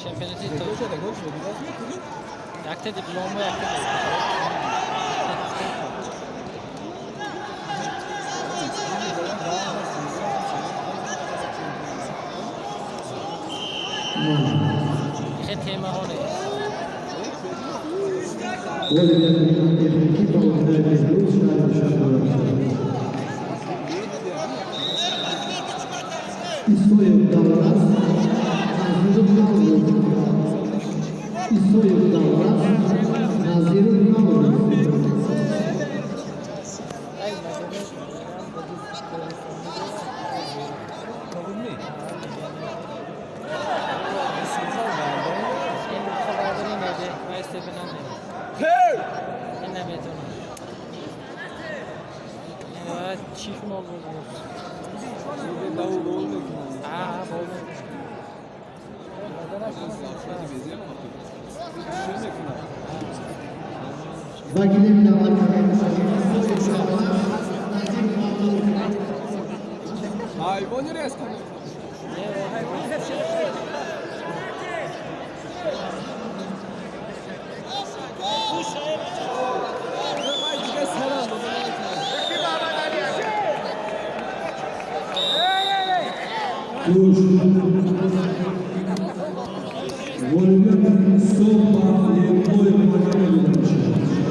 Чемпионати якта диплому, якта. Хе темаҳо нест. Ғолибияти техникӣ ба ӯҳдаи Беҳрӯз, шаҳри Душанбе. Исоев Даврас, Назиров Наврӯз. Исоев Даврас, Назиров Наврӯз. Ай, мадона. Ин хабардорӣ неде ва истебинам ин наметонам. Чӣ мол буд? Аа, бол. Ба гилеми даъват карда мешавад Исоев Даврас, Назиров Наврӯз. Ҳайвони резко. Дига сарам. Гӯш. Ғолибият ҳисоб ба